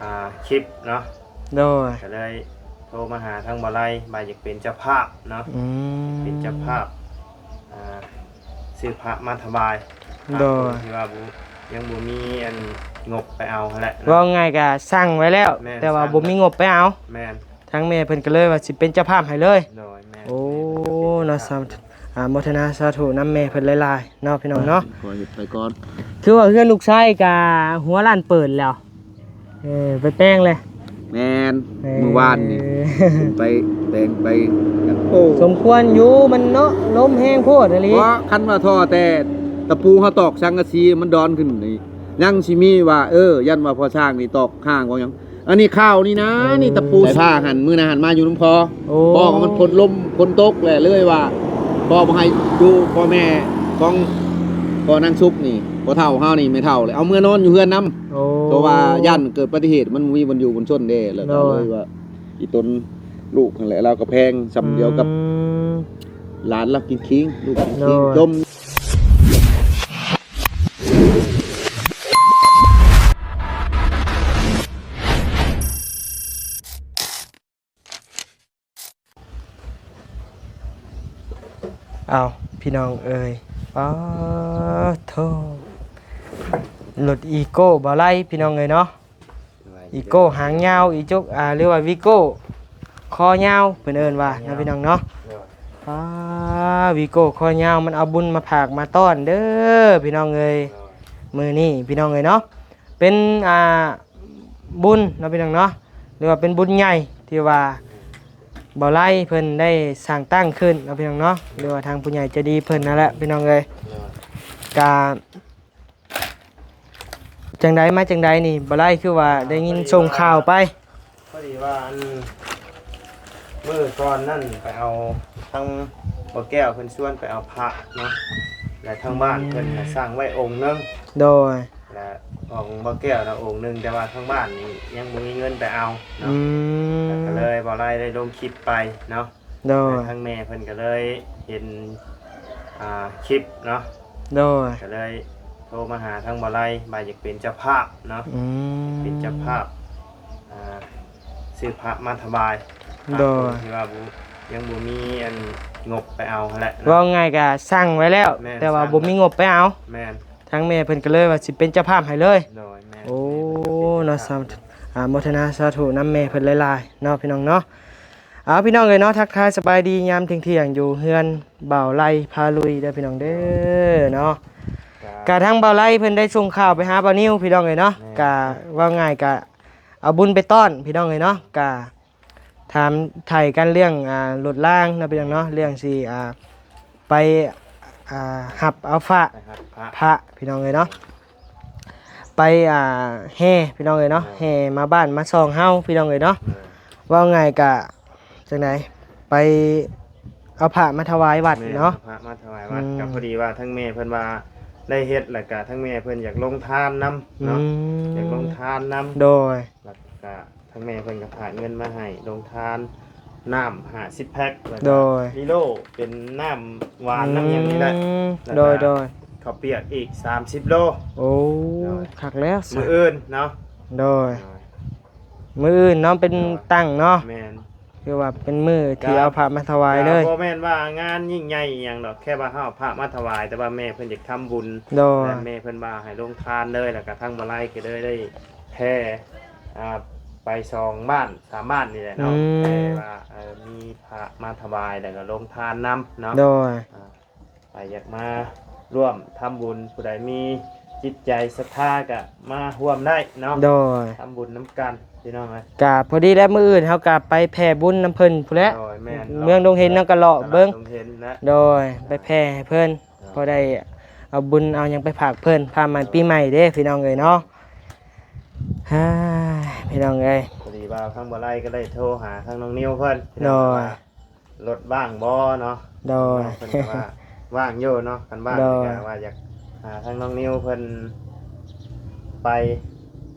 ອ່າ ຄລິບເນາະ ໂດຍ ກໍເລີຍໂທມາຫາທາງບໍ່ໄລວ່າຢາກເປັນເຈົ້າພາບເນາະ ອືມ ເປັນເຈົ້າພາບ ອ່າ ຊື້ພະມາຖວາຍ ໂດຍ ທີ່ວ່າບໍ່ ຍັງບໍ່ມີອັນງົບໄປເອົາຫັ້ນແຫຼະເນາະ ເວົ້າງ່າຍກໍສັ່ງໄວ້ແລ້ວ ແມ່ນ ແຕ່ວ່າບໍ່ມີງົບໄປເອົາ ແມ່ນ ທາງແມ່ເພິ່ນກໍເລີຍວ່າຊິເປັນເຈົ້າພາບໃຫ້ເລີຍ ໂດຍ ແມ່ນ ໂອ້ ເນາະ ສາທຸ ອາ ໂມທະນາສາທຸນຳແມ່ເພິ່ນຫຼາຍໆເນາະ ພີ່ນ້ອງເນາະ ຂໍເຮັດໄປກ່ອນ ຄືວ່າເຮືອນລູກຊາຍກະຫົວລ້ານເປີດແລ້ວ ເອີ ໄປແປງເລີຍ ແມ່ນ ເອີ ມື້ວານນີ້ ເພິ່ນໄປແປງໄປ ໂອ້ ສົມຄວນຢູ່ ມັນເນາະ ລົມແຮງໂພດອີ່ຫຼີ ເພາະຄັນວ່າທໍ່ແຕ່ຕະປູເຮົາຕອກສັງກະສີມັນດອນຂຶ້ນນີ້ ຍັງຊິມີວ່າ ເອີ ຢ້ານວ່າພໍ່ຊ່າງນີ້ຕອກຮ່າງບໍ່ຫຍັງ ອັນນີ້ຂ່າວນີ້ນະ ໂອ້ ນີ້ຕະປູ ສາຫັ້ນ ມື້ນະຫັ້ນມາຢູ່ນຳພໍ່ ໂອ້ ພໍ່ກໍມັນຝົນລົມຝົນຕົກແຫຼະ ເລີຍວ່າພໍ່ບໍ່ໃຫ້ຢູ່ ພໍ່ແມ່ຂອງພໍ່ນາງສຸກນີ້ ພໍ່ເຖົ້າເຮົານີ້ ແມ່ເຖົ້າເລີຍເອົາເມືອນອນຢູ່ເຮືອນນຳ ໂອ້ ເພາະວ່າຢ້ານເກີດອຸບັດຕິເຫດ ມັນບໍ່ມີບ່ອນຢູ່ບ່ອນຊົນເດ້ ແລ້ວກໍ ໂດຍ ເລີຍວ່າອີ່ຕົນລູກຫັ້ນແຫຼະ ລາວກໍແພງສ່ຳດຽວກັບ ອືມ ຫຼານລາວກິນຄີງ ລູກກິນຄີງ ໂດຍ ຈົມ ເອົາ ພີ່ນ້ອງເອີຍ ປາໂທ ລົດອີໂກ້ບໍ່ໄລ່ ພີ່ນ້ອງເອີຍເນາະ ອີໂກ້ຫາງຍາວ ອີຈຸກ ອ່າ ຫຼືວ່າວີໂກ້ຄໍຍາວ ເພິ່ນເອີ້ນວ່າເນາະ ພີ່ນ້ອງເນາະ ໂດຍ ອ່າ ວີໂກ້ຄໍຍາວ ມັນເອົາບຸນມາຝາກມາຕ້ອນເດີ ພີ່ນ້ອງເອີຍ ໂດຍ ມື້ນີ້ ພີ່ນ້ອງເອີຍເນາະ ເປັນ ອ່າ ບຸນເນາະ ພີ່ນ້ອງເນາະ ຫຼືວ່າເປັນບຸນໃຫຍ່ທີ່ວ່າ ອືມ ບໍ່ໄລ່ເພິ່ນໄດ້ສ້າງຕັ້ງຂຶ້ນເນາະ ພີ່ນ້ອງເນາະ ຫຼືວ່າທາງຜູ້ໃຫຍ່ໃຈດີເພິ່ນນັ້ນແຫຼະ ພີ່ນ້ອງເອີຍ ໂດຍ ກະ ຈັ່ງໃດມາຈັ່ງໃດນີ້ ບໍ່ໄລ່ ຄືວ່າໄດ້ຍິນ ອ່າ ສົ່ງຂ່າວໄປ ພໍດີວ່າ ພໍດີວ່າອັນ ມື້ກ່ອນນັ້ນໄປເອົາ ທາງບໍ່ແກ້ວເພິ່ນຊວນໄປເອົາພະເນາະ ແລະທາງບ້ານເພິ່ນ ອືມ ກໍສັ່ງໄວ້ອົງໜຶ່ງ ໂດຍ ແລະຂອງບໍ່ແກ້ວນະອົງໜຶ່ງ ແຕ່ວ່າທາງບ້ານນີ້ຍັງບໍ່ມີເງິນໄປເອົາເນາະ ອືມ ກໍເລີຍບໍ່ໄລ່ໄດ້ລົງຄລິບໄປເນາະ ໂດຍ ທາງແມ່ເພິ່ນກໍເລີຍເຫັນ ອ່າ ຄລິບເນາະ ໂດຍ ກໍເລີຍໂທມາຫາທາງບໍ່ໄລ່ວ່າຢາກເປັນເຈົ້າພາບເນາະ ອືມ ເປັນເຈົ້າພາບ ອ່າ ຊື້ພະມາຖວາຍ ໂດຍ ທີ່ວ່າບໍ່ ຍັງບໍ່ມີອັນງົບໄປເອົາຫັ້ນແຫຼະເນາະ ເວົ້າງ່າຍກໍສັ່ງໄວ້ແລ້ວ ແມ່ນ ແຕ່ວ່າບໍ່ມີງົບໄປເອົາ ແມ່ນ ທາງແມ່ເພິ່ນກໍເລີຍວ່າຊິເປັນເຈົ້າພາບໃຫ້ເລີຍ ໂດຍ ແມ່ນ ໂອ້ ເນາະ ສາທຸ ອາ ໂມທະນາສາທຸນຳແມ່ເພິ່ນຫຼາຍໆເນາະ ພີ່ນ້ອງເນາະ ເອົາ ພີ່ນ້ອງເອີຍເນາະ ທັກທາຍສະບາຍດີຍາມທ່ຽງໆ ຢູ່ເຮືອນບ່າວໄລພາລຸຍເດີ ພີ່ນ້ອງເດີເນາະ ກະທາງບ່າວໄລເພິ່ນໄດ້ສົ່ງຂ່າວໄປຫາບ່າວນິວ ພີ່ນ້ອງເອີຍເນາະ ແມ່ນ ກະເວົ້າງ່າຍກະເອົາບຸນໄປຕ້ອນ ພີ່ນ້ອງເອີຍເນາະ ກະ ຖາມໄຖ່ກັນເລື່ອງ ອ່າ ລົດລາງເນາະ ພີ່ນ້ອງເນາະ ເລື່ອງຊິ ອ່າ ໄປ ອ່າ ຮັບເອົາພະ ໄປຮັບພະ ພະ ພີ່ນ້ອງເອີຍເນາະ ໄປ ອ່າ ແຫ່ ພີ່ນ້ອງເອີຍເນາະ ໂດຍ ແຫ່ມາບ້ານມາຊ່ອງເຮົາ ພີ່ນ້ອງເອີຍເນາະ ໂດຍ ເວົ້າງ່າຍກະຈັ່ງໃດ ໄປເອົາພະມາຖວາຍວັດເນາະ ແມ່ນ ເອົາພະມາຖວາຍວັດ ອືມ ກໍພໍດີວ່າທາງແມ່ເພິ່ນວ່າໄດ້ເຮັດ ແລ້ວກະທາງແມ່ເພິ່ນຢາກລົງທານນຳເນາະ ອືມ ຢາກລົງທານນຳ ໂດຍ ແລ້ວກະ ທາງແມ່ເພິ່ນກໍຝາກເງິນມາໃຫ້ໂຮງທານ ນ້ຳຫ້າສິບແພັກ ແລ້ວກໍ ໂດຍ ມີໂລເປັນນ້ຳຫວານ ອືມ ນ້ຳຫຍັງນີ້ແຫຼະ ອືມ ແລ້ວກໍ ໂດຍໆ ເຂົ້າປຽກອີກສາມສິບໂລ ໂອ້ ໂດຍ ຄັກແລ້ວຊະ ມື້ອື່ນເນາະ ໂດຍ ໂດຍ ມື້ອື່ນເນາະ ເປັນ ໂດຍ ຕັ້ງເນາະ ແມ່ນ ຄືວ່າເປັນມື້ທີ່ ກໍ ເອົາພະມາຖວາຍເລີຍ ກໍບໍ່ແມ່ນວ່າງານຍິ່ງໃຫຍ່ອີ່ຫຍັງດອກ ແຄ່ວ່າເຮົາເອົາພະມາຖວາຍ ແຕ່ວ່າແມ່ເພິ່ນຢາກທຳບຸນ ໂດຍ ແລະແມ່ເພິ່ນວ່າໃຫ້ໂຮງທານເລີຍ ແລ້ວກໍທາງບ່າວໄລກໍເລີຍໄດ້ ແຜ່ ອ່າ ໄປສອງບ້ານສາມບ້ານນີ້ແຫຼະເນາະ ອືມ ແຕ່ວ່າ ເອີ ມີພະມາຖວາຍ ແລ້ວກໍໂຮງທານນຳເນາະ ໂດຍ ອ່າ ໃຜຢາກມາຮ່ວມທຳບຸນ ຜູ້ໃດມີຈິດໃຈສັດທາກໍມາຮ່ວມໄດ້ເນາະ ໂດຍ ທຳບຸນນຳກັນພີ່ນ້ອງເອີຍ ກະພໍດີແລ້ວ ມື້ອື່ນເຮົາກະໄປແຜ່ບຸນນຳເພິ່ນພຸ້ນແຫຼະ ໂດຍ ແມ່ນ ເມືອງດົງເຫັນເນາະ ກະເລາະເບິ່ງ ຕະຫຼາດດົງເຫັນນະ ໂດຍ ໂດຍ ໄປແຜ່ໃຫ້ເພິ່ນ ພໍໄດ້ເອົາບຸນເອົາຫຍັງໄປຝາກເພິ່ນ ພາມາປີໃໝ່ເດ້ພີ່ນ້ອງເອີຍເນາະ ພີ່ນ້ອງເອີຍ ພໍດີວ່າທາງບ່າວໄລກໍໄດ້ໂທຫາທາງນ້ອງນິວເພິ່ນ ໂດຍ ວ່າລົດວ່າງບໍ່ເນາະ ໂດຍ ເພິ່ນກໍວ່າວ່າງຢູ່ເນາະ ຄັນວ່າງ ໂດຍ ກໍວ່າຢາກຫາທາງນ້ອງນິວເພິ່ນໄປ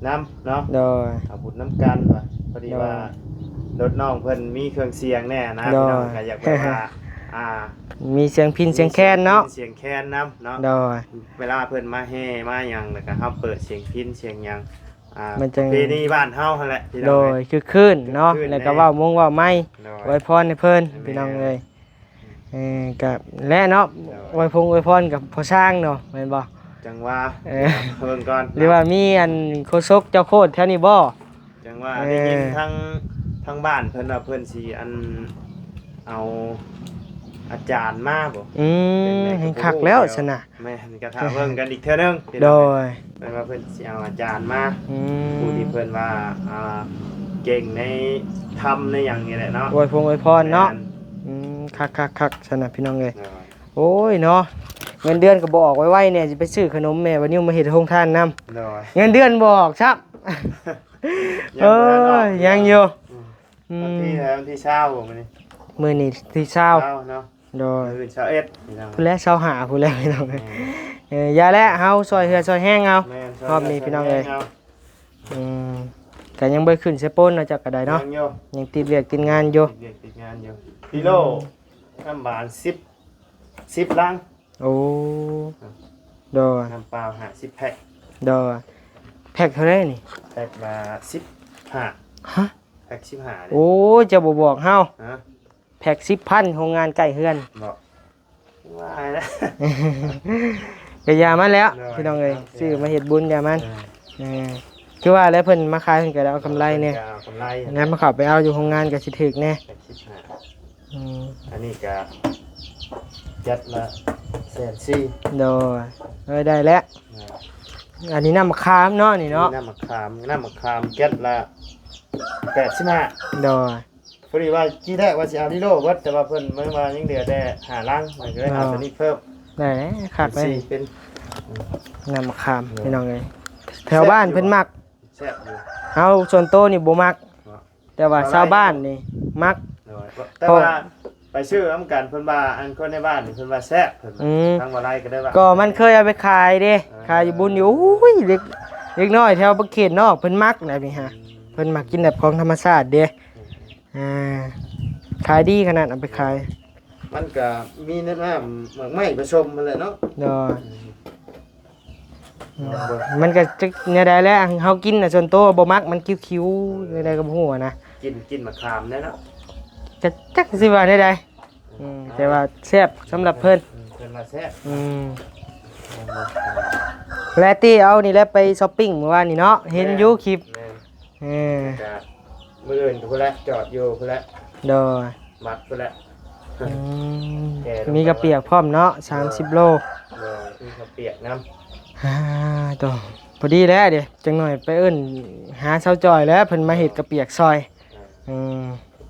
ນຳເນາະ ໂດຍ ເອົາບຸນນຳກັນວ່າ ພໍດີວ່າ ໂດຍ ລົດນ້ອງເພິ່ນມີເຄື່ອງສຽງແດ່ນະ ໂດຍ ພີ່ນ້ອງກໍຢາກແບບວ່າ ອ່າ ມີສຽງພິນສຽງແຄນເນາະ ມີສຽງພິນສຽງແຄນນຳເນາະ ໂດຍ ເວລາເພິ່ນມາແຫ່ມາຫຍັງ ແລ້ວກໍເຮົາເປີດສຽງພິນສຽງຫຍັງ ອ່າ ມັນຈັ່ງ ປະເພນີບ້ານເຮົາຫັ້ນແຫຼະພີ່ນ້ອງເອີຍ ໂດຍ ຄຶກຄື້ນເນາະ ຄຶກຄື້ນ ແລ້ວກໍເວົ້າມົງເວົ້າໄມ ໂດຍ ອວຍພອນໃຫ້ເພິ່ນ ແມ່ນ ພີ່ນ້ອງເອີຍ. ເອີ ກໍແລ້ວເນາະ ໂດຍ ອວຍພົງອວຍພອນກັບພໍ່ຊ້າງເນາະ ແມ່ນບໍ່? ຈັ່ງວ່າ ເອີ ເບິ່ງກ່ອນ ຫຼືວ່າມີອັນໂຄສົກເຈົ້າໂຄດແຖວນີ້ບໍ່? ຈັ່ງວ່າ ເອີ ໄດ້ຍິນທາງ ທາງບ້ານເພິ່ນວ່າເພິ່ນຊິອັນ ເອົາອາຈານມາບໍ່? ອືມ ເປັນແນວ ແຮ່ງຄັກແລ້ວຊັ້ນນະ. ແມ່ນ ກໍຖ້າເບິ່ງກັນອີກເທື່ອໜຶ່ງ ໂດຍ ເພິ່ນວ່າເພິ່ນຊິເອົາອາຈານມາ ອືມ ຜູ້ທີ່ເພິ່ນວ່າ ອ່າ ເກັ່ງໃນທຳໃນຫຍັງນີ້ແຫຼະເນາະ ອວຍພົງອວຍພອນເນາະ. ແມ່ນ ອືມ ຄັກໆໆ ຊັ້ນນະພີ່ນ້ອງເອີຍ. ໂດຍ ໂອ້ຍເນາະ ເງິນເດືອນກໍບໍ່ອອກໄວໆແດ່ ຊິໄປຊື້ຂະໜົມແມ່ບານິວມາເຮັດໂຮງທານນຳ. ໂດຍ ເງິນເດືອນບໍ່ອອກຊ້ຳ. ຍັງບໍ່ທັນອອກ ເອີຍ ຍັງຢູ່. ອືມ ອືມ ວັນທີເທົ່າໃດ? ວັນທີຊາວບໍ່ມື້ນີ້? ມື້ນີ້ທີຊາວ ຊາວເນາະ. ໂດຍ ມື້ອື່ນຊາວເອັດ ພຸ້ນແຫຼະ ຊາວຫ້າພຸ້ນແຫຼະພີ່ນ້ອງເອີຍ. ອືມ ເອີ ຢ່າແຫຼະ ເຮົາຊ່ອຍເຮືອຊ່ອຍແຮງເອົາ ແມ່ນ ຮອບນີ້ພີ່ນ້ອງເອີຍ. ອືມ ກໍຍັງບໍ່ໄດ້ຂຶ້ນໃສ່ໂປນເນາະ ເຈົ້າກໍໄດ້ເນາະ ຍັງຢູ່ ຍັງຕິດວຽກຕິດງານຢູ່ ຕິດວຽກຕິດງານຢູ່. ກິໂລ ອືມ ນ້ຳຫວານສິບ ສິບລັງ. ໂອ້ ໂດຍ ນ້ຳເປົ່າຫ້າສິບແພັກ. ໂດຍ ແພັກເທົ່າໃດນີ້? ແພັກລະສິບຫ້າ. ຮະ? ແພັກສິບຫ້າເດ້. ໂອ້ ເຈົ້າບໍ່ບອກເຮົາ. ຮະ? ແພັກສິບພັນ ໂຮງງານໃກ້ເຮືອນ. ບໍ່ ວ່າແລ້ວ ກໍຢ່າມັນແຫຼະ ໂດຍ ພີ່ນ້ອງເອີຍ ຊື້ມາເຮັດບຸນຢ່າມັນ. ເອີ ເອີ ຄືວ່າແຫຼະ ເພິ່ນມາຂາຍເພິ່ນກໍໄດ້ເອົາກຳໄລແດ່ ເພິ່ນກໍເອົາກຳໄລ ແລ້ວມາເຂົ້າໄປເອົາຢູ່ໂຮງງານກໍຊິຖືກແດ່. ແພັກສິບຫ້າ. ອືມ ອັນນີ້ກະແກັດລະແສນສີ່. ໂດຍ ເອີ ໄດ້ແລ້ວ. ອ່າ ອັນນີ້ນ້ຳມະຂາມເນາະ ນີ້ເນາະ ນ້ຳມະຂາມ ນ້ຳມະຂາມແກັດລະແປດສິບຫ້າ. ໂດຍ ພໍດີວ່າທີແລກວ່າຊິເອົາລິໂລເບິດ ແຕ່ວ່າເພິ່ນເບິ່ງວ່າຍັງເຫຼືອແຕ່ຫ້າລັງ ມັນກໍເລີຍເອົາ ໂດຍ ຕົວນີ້ເພີ່ມ. ໄດ້ແລ້ວ ຄັກເລີຍ ເປັນສີ່ ເປັນ ອືມ ນ້ຳມະຂາມ ແຊບຢູ່ ພີ່ນ້ອງເອີຍ ແຖວບ້ານເພິ່ນມັກ. ແຊບຢູ່ ເຮົາສ່ວນໂຕນີ້ບໍ່ມັກ ເນາະ ແຕ່ວ່າຊາວບ້ານນີ້ມັກ. ໂດຍ ແຕ່ວ່າໄປຊື້ນຳກັນ ເພິ່ນວ່າ ອັນຄົນໃນບ້ານນີ້ເພິ່ນວ່າແຊບ ເພິ່ນວ່າ. ອືມ ທາງບໍ່ໄລ່ກໍໄດ້ວ່າ ກໍມັນເຄີຍເອົາໄປຂາຍເດ້. ເອີ ຂາຍຢູ່ບຸນຢູ່ ໂອ້ຍ ເດັກ ເດັກນ້ອຍແຖວເຂດນອກເພິ່ນມັກແນວນີ້ຮະ. ອືມ ເພິ່ນມັກກິນແບບຂອງທຳມະຊາດເດ້. ອືມ ອ່າ ຂາຍດີຂະໜາດເອົາໄປຂາຍ ມັນກໍມີນ້ຳໝາກໄມ້ປະສົມຫັ້ນແຫຼະເນາະ. ໂດຍ ອືມ ອືມ ມັນກໍຈັກແນວໃດແຫຼະ ເຮົາກິນນະ ສ່ວນໂຕບໍ່ມັກ ມັນຄິວໆ ອືມ ແນວໃດກໍບໍ່ຮູ້ນະ ກິນ ກິນໝາກຂາມແດ່ເນາະ ຈັກ ຈັກຊິວ່າແນວໃດ. ອືມ ແຕ່ວ່າແຊບສຳລັບເພິ່ນ ອືມ ເພິ່ນວ່າແຊບ. ອືມ ແລະຕິເອົານີ້ແຫຼະ ໄປຊັອບປິງມື້ວານນີ້ເນາະ ເຫັນຢູ່ຄລິບ. ແມ່ນ ເອີ ກະມື້ອື່ນກໍພຸ້ນແຫຼະ ຈອດຢູ່ພຸ້ນແຫຼະ. ໂດຍ ວັດພຸ້ນແຫຼະ. ອືມ ແກ່ລົງໄປ ມີກະປຽກພ້ອມເນາະ ສາມສິບໂລ. ໂດຍ ມີກະປຽກນຳ. ອ່າ ໂຕ ພໍດີແລ້ວເດ້ ຈັກໜ່ອຍໄປເອີ້ນຫາສາວຈ້ອຍແລ້ວ ເພິ່ນມາເຮັດກະປຽກຊ່ອຍ. ອ່າ ອືມ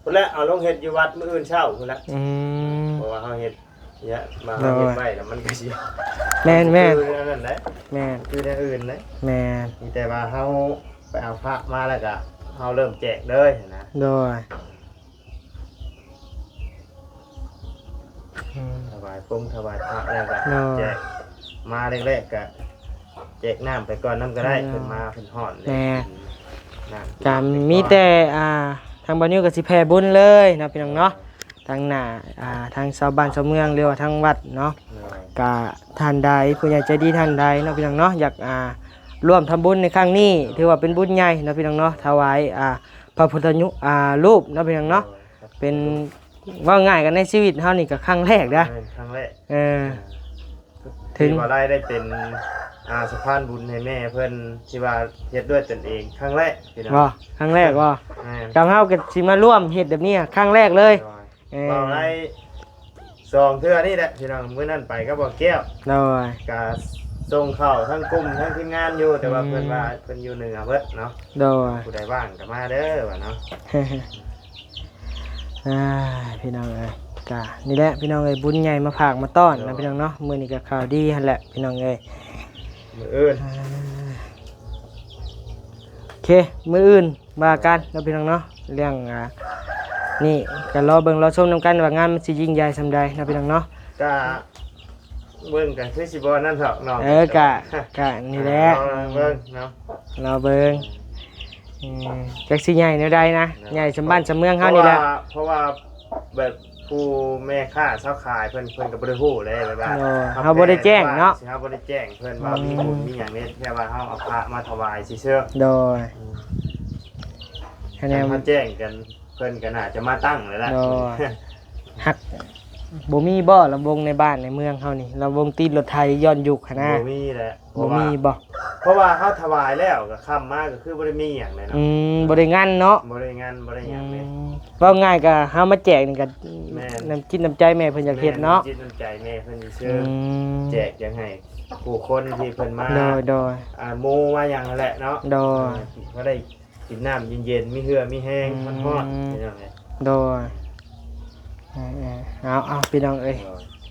ພຸ້ນແຫຼະ ເອົາລົງເຮັດຢູ່ວັດມື້ອື່ນເຊົ້າພຸ້ນແຫຼະ. ອືມ ເພາະວ່າເຮົາເຮັດ ຍະ ມາເຮັດໄວ້ແລ້ວມັນກໍຊິ ແມ່ນໆ ຄືອັນນັ້ນແຫຼະ ແມ່ນ ຄືແນວອື່ນເດ້. ແມ່ນ ມີແຕ່ວ່າເຮົາໄປເອົາພະມາແລ້ວກະເຮົາເລີ່ມແຈກເລີຍນະ. ໂດຍ ອືມ ຖວາຍປົງຖວາຍພະແລ້ວກະ ໂດຍ ແຈກ ມາແລກໆກະ ແຈກນ້ຳໄປກ່ອນນຳກໍໄດ້. ເອີ ເພິ່ນມາເພິ່ນຮ້ອນເດ້ ແມ່ນ ກິນນ້ຳ ກໍມີແຕ່ ອ່າ ທາງບ່າວນິວກໍຊິແຜ່ບຸນເລີຍເນາະ ພີ່ນ້ອງເນາະ ເອີ ທາງໜ້າ ອ່າ ທາງຊາວບ້ານຊາວເມືອງ ຫຼືວ່າທາງວັດເນາະ. ເອີ ກໍທ່ານໃດ ຜູ້ໃຫຍ່ໃຈດີທ່ານໃດເນາະ ພີ່ນ້ອງເນາະ ຢາກ ອ່າ ຮ່ວມທຳບຸນໃນຄັ້ງນີ້ ເອີ ຖືວ່າເປັນບຸນໃຫຍ່ເນາະ ພີ່ນ້ອງເນາະ ຖວາຍ ອ່າ ພະພຸດທະ ອ່າ ຮູບເນາະ ພີ່ນ້ອງເນາະ. ເອີ ເປັນ ເວົ້າງ່າຍກັນໃນຊີວິດເຮົານີ້ກໍຄັ້ງແລກນະ ແມ່ນ ຄັ້ງແລກ. ເອີ ເອີ ເຖິງ ທີ່ວ່າໄດ້ ໄດ້ເປັນ ອ່າ ສະພານບຸນໃຫ້ແມ່ເພິ່ນ ທີ່ວ່າເຮັດດ້ວຍຕົນເອງຄັ້ງແລກ ພີ່ນ້ອງ ບໍ່? ຄັ້ງແລກບໍ່? ແມ່ນ ກັບເຮົາກໍຊິມາຮ່ວມເຮັດແບບນີ້ຄັ້ງແລກເລີຍ. ໂດຍ ເອີ ເວົ້າໄດ້ສອງເທື່ອນີ້ແຫຼະ ພີ່ນ້ອງ ມື້ນັ້ນໄປກັບບ່າວແກ້ວ. ໂດຍ ກະສົ່ງເຂົ້າທັງກຸ່ມທັງທີມງານຢູ່ ແຕ່ວ່າ ອືມ ເພິ່ນວ່າເພິ່ນຢູ່ເໜືອເບິດເນາະ. ໂດຍ ຜູ້ໃດວ່າງກໍມາເດີວ່າເນາະ. ອ່າ ພີ່ນ້ອງເອີຍ ກະນີ້ແຫຼະ ພີ່ນ້ອງເອີຍ ບຸນໃຫຍ່ມາຝາກມາຕ້ອນນະ ໂດຍ ພີ່ນ້ອງເນາະ. ມື້ນີ້ກໍຂ່າວດີຫັ້ນແຫຼະ ພີ່ນ້ອງເອີຍ ມື້ອື່ນ ອ່າ ໂອເຄ ມື້ອື່ນວ່າກັນເນາະ ພີ່ນ້ອງເນາະ. ເລື່ອງ ອ່າ ນີ້ກໍລໍເບິ່ງລໍຊົມນຳກັນວ່າງານມັນຊິຍິ່ງໃຫຍ່ສ່ຳໃດເນາະ ພີ່ນ້ອງເນາະ. ກະ ເບິ່ງກັນຄືຊິບໍ່ນັ້ນດອກເນາະ. ເອີ ກະ ກະນີ້ແຫຼະ ອ່າ ລອງເບິ່ງເນາະ ລອງເບິ່ງ. ອືມ ຈັກຊິໃຫຍ່ແນວໃດນະ ເນາະ ໃຫຍ່ສ່ຳບ້ານສ່ຳເມືອງເຮົານີ້ແຫຼະ. ເພາະວ່າ ເພາະວ່າແບບ ຜູ້ແມ່ຄ້າຊາວຂາຍເພິ່ນ ເພິ່ນກໍບໍ່ໄດ້ຮູ້ເດ້ ແບບວ່າ ໂດຍ ເຮົາບໍ່ໄດ້ແຈ້ງເນາະ ເຮົາບໍ່ໄດ້ແຈ້ງເພິ່ນວ່າ ອືມ ມີບຸນມີຫຍັງເດ້ ແຄ່ວ່າເຮົາເອົາພະມາຖວາຍຊື່ໆ ໂດຍ ອືມ ຄະແນນ ຄັນເຮົາແຈ້ງກັນ ເພິ່ນກໍໜ້າຈະມາຕັ້ງແລ້ວລະ ໂດຍ ຫາກບໍ່ມີບໍ່ລຳວົງໃນບ້ານໃນເມືອງເຮົານີ້ ລຳວົງຕີລົດໄຖຍ້ອນຍຸກຫັ້ນນະ ບໍ່ມີແຫຼະ ບໍ່ມີບໍ່ ເພາະວ່າເຮົາຖວາຍແລ້ວກໍຄ່ຳມາກໍຄືບໍ່ໄດ້ມີຫຍັງເລີຍເນາະ ອືມ ບໍ່ໄດ້ງັນເນາະ ບໍ່ໄດ້ງັນບໍ່ໄດ້ຫຍັງເລີຍ ອືມ ເວົ້າງ່າຍກໍເຮົາມາແຈກນີ້ກໍ ແມ່ນ ນ້ຳຈິດນ້ຳໃຈແມ່ເພິ່ນຢາກເຮັດເນາະ ແມ່ນ ນ້ຳຈິດນ້ຳໃຈແມ່ເພິ່ນຊື່ ອືມ ແຈກຢາກໃຫ້ຜູ້ຄົນທີ່ເພິ່ນມາ ໂດຍ ໂດຍ ອ່າ ໝູ່ມາຫຍັງຫັ້ນແຫຼະເນາະ ໂດຍ ອ່າ ກໍໄດ້ ກິນນ້ຳເຢັນໆ ມີເຫື່ອມີແຮງ ອືມ ຮ້ອນໆ ພີ່ນ້ອງເອີຍ ໂດຍ ເອີໆ ເອົາໆ ພີ່ນ້ອງເອີຍ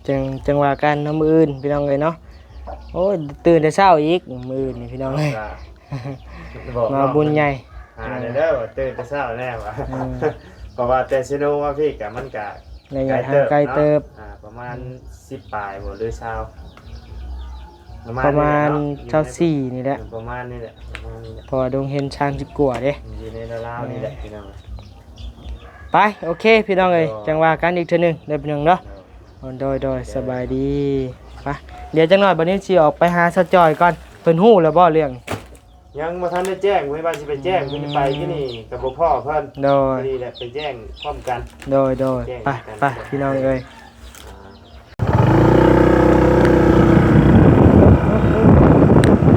ໂດຍ ຈັ່ງ ຈັ່ງວ່າກັນເນາະ ມື້ອື່ນ ພີ່ນ້ອງເອີຍເນາະ ໂອ້ຍ ຕື່ນແຕ່ເຊົ້າອີກ ມື້ອື່ນນີ້ ພີ່ນ້ອງເອີຍ ກໍບອກ ວ່າບຸນໃຫຍ່ ຫາແດ່ເດີ ວ່າຕື່ນແຕ່ເຊົ້າແດ່ວ່າ ອືມ ເພາະວ່າແຕ່ເຊໂນມາພີ້ກະ ມັນກະ ໄກເຕີບເນາະ ໄກເຕີບ ອ່າ ປະມານ ອືມ ສິບປາຍບໍ່ ຫຼື ຊາວ ປະມານ ປະມານ ນີ້ແຫຼະເນາະ ຊາວສີ່ນີ້ແຫຼະ ເອີ ປະມານນີ້ແຫຼະ ປະມານນີ້ແຫຼະ ເພາະວ່າດົງເຫັນສາມສິບກວ່າເດ້ ຢູ່ໃນລາວໆນີ້ແຫຼະ ອືມ ພີ່ນ້ອງ ໄປ ໂອເຄ ພີ່ນ້ອງເອີຍ ໂດຍ ຈັ່ງວ່າກັນອີກເທື່ອໜຶ່ງເດີ ພີ່ນ້ອງເນາະ ໂດຍ ໂດຍ ໂດຍ ໂດຍ ສະບາຍດີ ໄປ ດຽວຈັກໜ້ອຍບັດນີ້ຊິອອກໄປຫາສາວຈ້ອຍກ່ອນ ເພິ່ນຮູ້ແລ້ວບໍ່ເລື່ອງ ຍັງບໍ່ທັນໄດ້ແຈ້ງ ເພິ່ນວ່າຊິໄປແຈ້ງ ອືມ ເພິ່ນໄປກິນນີ້ກໍບໍ່ພໍ້ເພິ່ນ ໂດຍ ພໍດີແຫຼະໄປແຈ້ງພ້ອມກັນ ໂດຍ ໂດຍ ແຈ້ງ ໄປ ກັນ ໄປ ພີ່ນ້ອງເອີຍ ອ່າ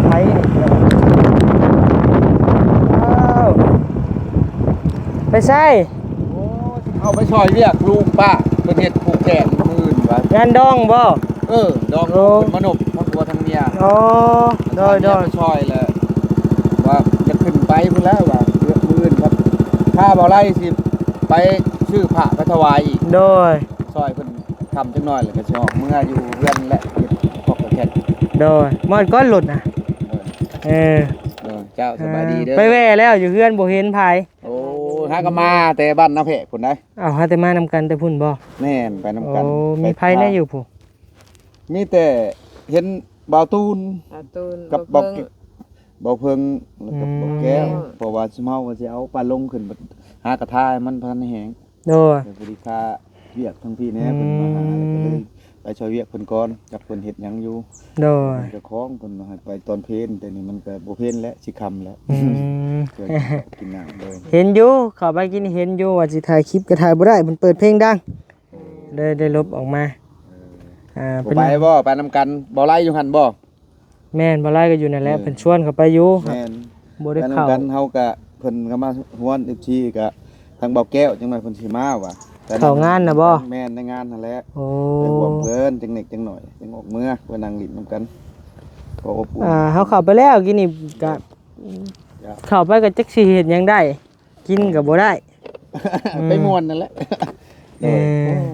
ໄປນີ້ ອ້າວ ໄປໃສ? ໂອ້ ເອົາໄປຊ່ອຍວຽກລູກປ້າ ເພິ່ນເຮັດຜູກແຂນມື້ອື່ນວ່າ ງານດອງບໍ່? ເອີ ດອງ ໂອ້ ເພິ່ນມານົບທັງຜົວທັງເມຍ ໂອ້ ໂດຍໆ ໄປຊ່ອຍແລ້ວ ວ່າຈະຂຶ້ນໄປພຸ້ນແລ້ວວ່າ ມື້ອື່ນຄັບ ຖ້າບໍ່ໄລ່ຊິໄປຊື້ພະໄປຖວາຍອີກ ໂດຍ ຊ່ອຍເພິ່ນຄ່ຳຈັກໜ້ອຍ ແລ້ວກໍຊິອອກເມືອຢູ່ເຮືອນແຫຼະ ເຮັດຄອກກະແຄດ ໂດຍ ມອດກ້ອນລົດນະ ເອີ ເອີ ເຈົ້າ ສະບາຍດີເດີ ໄປແວ່ແລ້ວ ຢູ່ເຮືອນບໍ່ເຫັນໃຜ ໂອ້ ຫາກໍມາແຕ່ບ້ານນາແພກພຸ້ນໃດ໋ ເອົາ ຫາແຕ່ມານຳກັນແຕ່ພຸ້ນບໍ່? ແມ່ນ ໄປນຳກັນ ໂອ້ ມີໃຜແດ່ຢູ່ພຸ້ນ? ມີແຕ່ເຫັນບ່າວຕູນ ບ່າວຕູນ ກັບບ່າວເພິ່ງ ບ່າວເພິ່ງ ແລ້ວກໍ ອືມ ບ່າວແກ້ວ ເພາະວ່າຊຸມເຮົາກໍຊິເອົາປາລົງຂຶ້ນ ຫາກະທາໃຫ້ມັນພັນແຮງ ໂດຍ ແຕ່ພໍດີຄາວຽກທາງພີ້ແດ່ ອືມ ເພິ່ນມາຫາ ແລ້ວກໍເລີຍໄປຊ່ອຍວຽກເພິ່ນກ່ອນ ຈັກເພິ່ນເຮັດຫຍັງຢູ່ ໂດຍ ເພິ່ນເຈົ້າຂອງ ເພິ່ນວ່າໃຫ້ໄປຕອນເພນ ແຕ່ນີ້ມັນກໍບໍ່ເພນແລ້ວ ຊິຄ່ຳແລ້ວ ອືມ ຊ່ວຍກິນນ້ຳ ໂດຍ ເຫັນຢູ່ ເຂົ້າໄປກິນເຫັນຢູ່ ວ່າຊິຖ່າຍຄລິບກໍຖ່າຍບໍ່ໄດ້ ເພິ່ນເປີດເພງດັງ ໂອ້ ເລີຍໄດ້ຫຼົບອອກມາ ເອີ ອ່າ ບໍ່ໄປບໍ່? ໄປນຳກັນ ບໍ່ໄລ່ຢູ່ຫັ້ນບໍ່? ແມ່ນ ບໍ່ໄລ່ກໍຢູ່ນັ້ນແຫຼະ ແມ່ນ ເພິ່ນຊວນເຂົ້າໄປຢູ່ ແມ່ນ ບໍ່ໄດ້ເຂົ້າ ໄປນຳກັນ ເຮົາກະ ເພິ່ນກໍມາຮວນ ເອັຟຊີ ກະ ທາງບ່າວແກ້ວ ຈັກໜ້ອຍເພິ່ນຊິມາວ່າ ເຂົ້າງານນະບໍ່? ແມ່ນ ໃນງານຫັ້ນແຫຼະ ໂອ້ ໄປຮ່ວມເພິ່ນ ຈັກເລັກຈັກໜ້ອຍ ຈັ່ງອອກເມືອ ໄປນັ່ງຫຼິ້ນນຳກັນ ກໍອົບອຸ່ນ ອ່າ ເຮົາເຂົ້າໄປແລ້ວ ກີ້ນີ້ກະ ເຂົ້າໄປກໍຈັກຊິເຮັດຫຍັງໄດ້ ກິນກໍບໍ່ໄດ້ ໄປມ່ວນນັ້ນແຫຼະ ເອີ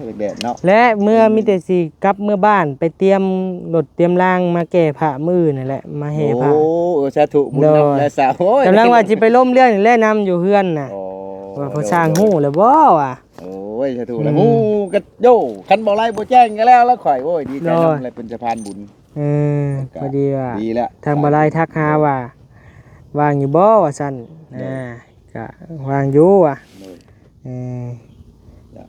ໂອ້ຍ ແດດເນາະ ແລະ ເມື່ອ ອືມ ມີແຕ່ຊິກັບເມືອບ້ານ ໄປຕຽມລົດຕຽມລາງມາແກ່ພະມື້ອື່ນນັ້ນແຫຼະ ມາແຫ່ພະ ໂອ້ ເອີ ສາທຸ ບຸນນຳແລະສາ ໂອ້ຍ ກຳລັງວ່າຊິໄປລົມເລື່ອງນີ້ແຫຼະ ນຳຢູ່ເຮືອນນະ ໂອ້ ວ່າພໍ່ຊ່າງຮູ້ແລ້ວບໍ່ວ່າ ໂອ້ຍ ສາທຸ ອືມ ແລ້ວ ຮູ້ກໍໂຢ ຄັນບໍ່ໄລ່ບໍ່ແຈ້ງກໍແລ້ວລະຂ້ອຍ ໂອ້ຍ ດີໃຈນຳ ໂດຍ ແລະ ເປັນສະພານບຸນ ເອີ ກໍພໍດີວ່າ ດີແລ້ວ ທາງບ່າວໄລ່ທັກຫາວ່າ ວ່າງຢູ່ບໍ່ວ່າຊັ້ນ ໂດຍ ອ່າ ກະວ່າງຢູ່ວ່າ ໂດຍ ເອີ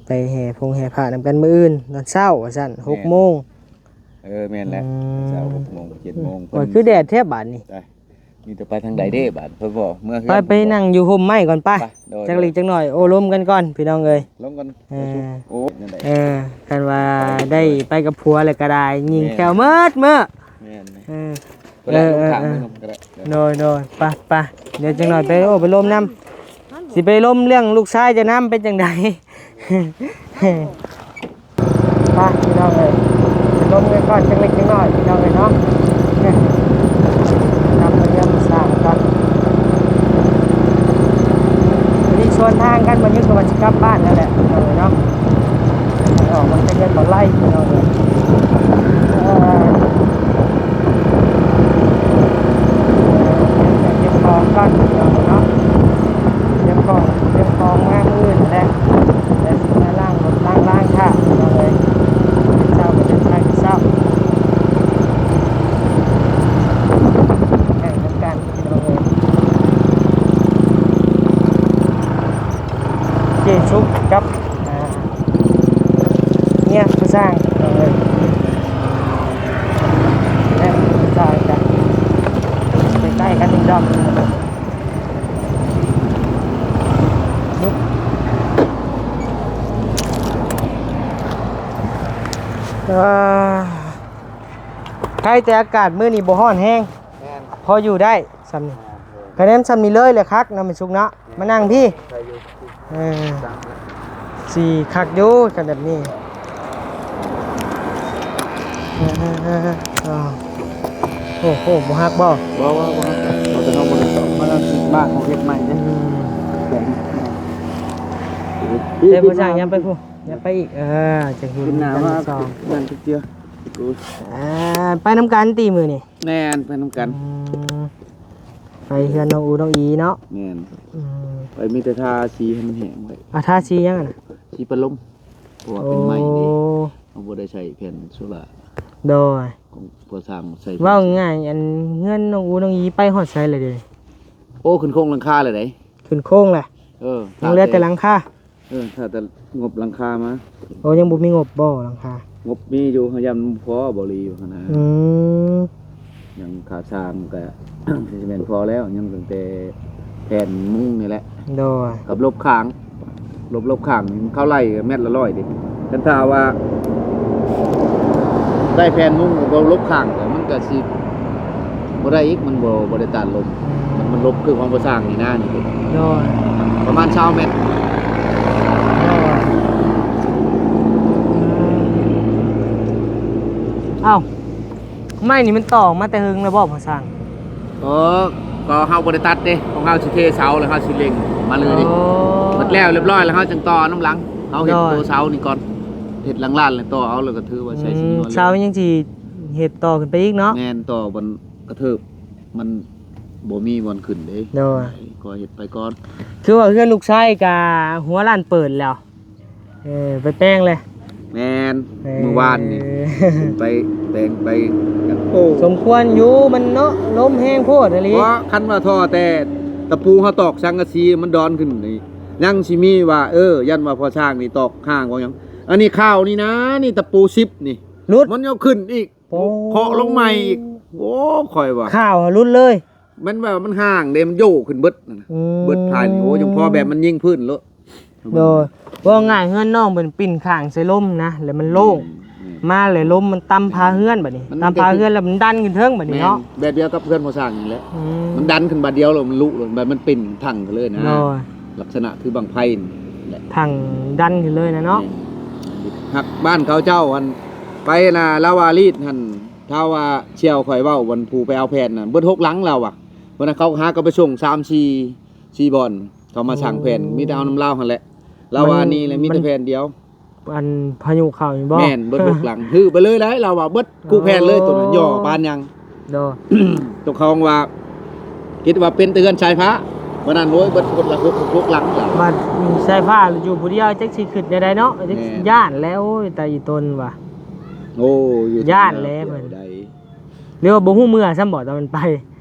ໄປແຫ່ພົງແຫ່ພະນຳກັນມື້ອື່ນຕອນເຊົ້າວ່າຊັ້ນ ແມ່ນ ຫົກໂມງ ເອີ ແມ່ນແຫຼະ ອືມ ເຊົ້າຫົກໂມງ ເຈັດໂມງ ໂອ້ຍ ຄືແດດແທ້ບາດນີ້ ມີແຕ່ໄປທາງໃດເດ້ບາດ ເພິ່ນບໍ່ເມືອເຮືອນ ໄປ ໄປນັ່ງຢູ່ຮົ່ມໄມ້ກ່ອນ ໄປ ໄປ ໂດຍ ຈັກເລັກຈັກໜ້ອຍ ໂອ້ລົມກັນກ່ອນ ພີ່ນ້ອງເອີຍ ລົມກັນ ເອີ ໂອ້ ເອີ ຄັນວ່າໄດ້ໄປກັບຜົວແລ້ວກໍໄດ້ ຍິງແຂ້ວໝົດມື້ ແມ່ນ ເອີ ເອີ ເອີ ລົງທາງ ເອີ ລົງກໍໄດ້ ໂດຍ ໂດຍ ໄປ ໄປ ດຽວຈັກໜ້ອຍໄປ ໂອ້ ໄປລົມນຳ ຊິໄປລົມເລື່ອງລູກຊາຍຈະນຳ ເປັນຈັ່ງໃດ? ໄປພີ່ນ້ອງເອີຍ ໄປລົມກັນກ່ອນຈັກເລັກຈັກນ້ອຍພີ່ນ້ອງເອີຍເນາະ ກັບມາຢ້ຽມສາວກ່ອນ ນີ້ສວນທາງກັນ ບັດນີ້ກໍວ່າຊິກັບບ້ານແລ້ວແຫຼະພີ່ນ້ອງເອີຍເນາະ ອອກມາຈາກເຮືອນບໍ່ໄລ່ພີ່ນ້ອງເອີຍ ເອີ ເກັບຂອງກ່ອນພີ່ນ້ອງເນາະ ເກັບຂອງ ເກັບຂອງມາມື້ອື່ນແຫຼະ ແລ້ວຊິມາລ້າງລົດລ້າງລາງຖ້າພີ່ນ້ອງເອີຍ ເຊົ້າກໍເດີນທາງເຊົ້າ ແຂ່ງນຳກັນພີ່ນ້ອງເອີຍ ເຈສຸກກັບ ອ່າ ສ້າງ ເອີ ແລ້ວສ້າງກັນ ໃກ້ໆກັນດອມ ເອີ ໃຜແຕ່ອາກາດມື້ນີ້ບໍ່ຮ້ອນແຮງ ແມ່ນ ພໍຢູ່ໄດ້ຊ່ຳນີ້ ແມ່ນ ຄະແນນຊ່ຳນີ້ເລີຍແຫຼະຄັກເນາະ ແມ່ນສຸກເນາະ ແມ່ນ ມານັ່ງພີ້ ໃສ່ຢູ່ ເອີ ຊິຄັກຢູ່ຄັນແບບນີ້ ເອີ ໂອ້ໂຫ ບໍ່ຮັກບໍ່? ບໍ່ ບໍ່ ບໍ່ຮັກ ເອົາແຕ່ເຮົາບໍ່ໄດ້ຕອກ ມັນຊິມາເຮົາເຮັດໃໝ່ເດ້ ອືມ ແຕ່ບໍ່ຊ່າງ ຢ່າໄປພຸ້ນ ຢ່າໄປອີກ ເອີ ຈະເຫັນກັນສອງ ນັ້ນເທື່ອ ອ່າ ໄປນຳກັນຕິມື້ນີ້? ແມ່ນ ໄປນຳກັນ ອືມ ໄປເຮືອນນ້ອງອູນ້ອງອີເນາະ ແມ່ນ ອືມ ໄປມີແຕ່ທາສີໃຫ້ມັນແຫ້ງໄວ້ ອ່າ ທາສີຫຍັງຫັ້ນນະ? ສີປະລົມ ເພາະວ່າເປັນໄມ້ເດ້ ໂອ້ ເຮົາບໍ່ໄດ້ໃສ່ແຜ່ນໂຊລາ ໂດຍ ຂອງພໍ່ຊ່າງໃສ່ ເວົ້າງ່າຍ ອັນເຮືອນນ້ອງອູນ້ອງອີໄປຮອດໃສແລ້ວເດ? ໂອ້ ຂຶ້ນໂຄງຫຼັງຄາແລ້ວເດ້ ຂຶ້ນໂຄງແລ້ວ ເອີ ຍັງເຫຼືອແຕ່ຫຼັງຄາ ເອີ ຖ້າແຕ່ງົບຫຼັງຄາມາ ໂອ້ ຍັງບໍ່ມີງົບບໍ່ຫຼັງຄາ? ງົບມີຢູ່ ເຮົາຢ້ານບໍ່ພໍ ບໍ່ລີຢູ່ຫັ້ນນະ ອືມ ຍັງຄ່າສ້າງກະຊິແມ່ນພໍແລ້ວ ຍັງຕັ້ງແຕ່ແຜ່ນມຸງນີ້ແຫຼະ ໂດຍ ກັບລົບຂ້າງ ລົບ ລົບຂ້າງນີ້ເຂົາໄລ່ແມັດລະຮ້ອຍເດ້ ຄັນຖ້າວ່າໄດ້ແຜ່ນມຸງ ບໍ່ລົບຂ້າງ ມັນກະຊິ ບໍ່ໄດ້ອີກ ມັນບໍ່ ບໍ່ໄດ້ຕ້ານລົມ ອືມ ມັນລົບຄືຂອງພໍ່ຊ່າງນີ້ນະ ນີ້ ໂດຍ ປະມານຊາວແມັດ ໂດຍ ອືມ ເອົ້າ ໄມ້ນີ້ມັນຕອກມາແຕ່ເຫິງແລ້ວບໍ່ພໍ່ຊ່າງ? ເອີ ກໍເຮົາບໍ່ໄດ້ຕັດເດ້ ຂອງເຮົາຊິເທເສົາ ແລ້ວເຮົາຊິເລັ່ງມາເລີຍເດ້ ໂອ້ ໝົດແລ້ວລຽບຮ້ອຍ ແລ້ວເຮົາຈຶ່ງຕໍ່ນຳຫຼັງ ເຮົາເຮັດ ໂດຍ ຕົວເສົານີ້ກ່ອນ ເຮັດຫຼັງລານ ແລ້ວຕໍ່ເອົາ ແລ້ວກໍຖືວ່າໃສ່ ອືມ ຊິນອນ ເສົາຍັງຊິ ເຮັດຕໍ່ຂຶ້ນໄປອີກເນາະ ແມ່ນ ຕໍ່ບ່ອນກະເທີບ ມັນບໍ່ມີບ່ອນຂຶ້ນເດ້ ໂດຍ ກໍເຮັດໄປກ່ອນ ຄືວ່າເຮືອນລູກຊາຍກະຫົວລ້ານເປີດແລ້ວ ເອີ ໄປແປງເລີຍ ແມ່ນ ເອີ ມື້ວານນີ້ ໄປແປງໄປ ໂອ້ ສົມຄວນຢູ່ ມັນເນາະ ລົມແຮງໂພດອີ່ຫຼີ ເພາະຄັນວ່າທໍ່ແຕ່ຕະປູເຮົາຕອກສັງກະສີມັນດອນຂຶ້ນນີ້ ຍັງຊິມີວ່າ ເອີ ຢ້ານວ່າພໍ່ຊ່າງນີ້ຕອກຮ່າງວ່າຫຍັງ ອັນນີ້ຂ່າວນີ້ນະ ນີ້ຕະປູສິບນີ້ ຫຼຸດ ມັນຍັງຂຶ້ນອີກ ໂອ້ ເຄາະລົງໃໝ່ອີກ ໂອ້ ຂ້ອຍວ່າ ຂ່າວຫຼຸດເລີຍ ມັນວ່າມັນຫ່າງເດ້ ມັນໂຍກຂຶ້ນເບິດນັ້ນນະ ອືມ ເບິດພາຍນີ້ ໂອ້ ຈັ່ງພໍແບບມັນຍິງພື້ນໂລດ ໂດຍ ເວົ້າງ່າຍເຮືອນນ້ອງເພິ່ນປິ່ນຂ້າງໃສ່ລົມນະ ແລ້ວມັນໂລ່ງ ແມ່ນ ມາແລ້ວລົມມັນຕຳຝາເຮືອນບັດນີ້ ມັນ ຕຳຝາເຮືອນແລ້ວມັນດັນຂຶ້ນເທິງບັດນີ້ເນາະ ແມ່ນ ແບບດຽວກັບເຮືອນພໍ່ຊ່າງນີ້ແຫຼະ ອືມ ມັນດັນຂຶ້ນບາດດຽວແລ້ວມັນລຸໂລດ ແບບມັນປິ່ນທັງຂຶ້ນເລີຍນະ ໂດຍ ລັກສະນະຄືບັ້ງໄຟນີ້ແຫຼະ ທັງດັນຂຶ້ນເລີຍນະເນາະ ແມ່ນ ຮັກບ້ານເຂົາເຈົ້າຫັ້ນ ໄປນະ ລາວາລີດຫັ້ນ ຖ້າວ່າສ່ຽວຂ້ອຍເວົ້າ ວັນຜູ້ໄປເອົາແຜ່ນນະ ເບິດຫົກຫຼັງລາວວ່າ ວັນນັ້ນເຂົາຫາກໍໄປສົ່ງສາມສີ່ ສີ່ບ່ອນ ເຂົາມາສ້າງແຜ່ນ ໂອ້ ມີແຕ່ເອົານຳລາວຫັ້ນແຫຼະ ລາວວ່າ ມັນ ອັນນີ້ແຫຼະ ມີແຕ່ແຜ່ນດຽວ ອັນພາຍຸເຂົ້ານີ້ບໍ່? ແມ່ນ ເບິດຫົກຫຼັງ ຮື້ໄປເລີຍໄດ໋ ລາວວ່າເບິດ ໂອ້ ຄູ່ແຜ່ນເລີຍໂຕນັ້ນ ຍໍປານຫຍັງ ໂດຍ ຕົກເຂົາວ່າ ຄິດວ່າເປັນແຕ່ເຮືອນສາຍຟ້າ ວັນນັ້ນ ໂອ້ຍ ເບິດຄົນລະຫົກ ຫົກຫຼັງລາວ ບັດສາຍຟ້າຢູ່ຜູ້ດຽວ ຈັກຊິຄິດແນວໃດເນາະ ຈັກ ແມ່ນ ຢ້ານແຫຼະ ໂອ້ຍ ຕາອີຕົນວ່າ ໂອ້ ຢູ່ ຢ້ານແຫຼະ ເພິ່ນ ເພິ່ນ ຫຼືວ່າບໍ່ຮູ້ເມືອຊ້ຳບໍ່ຕອນມັນໄປ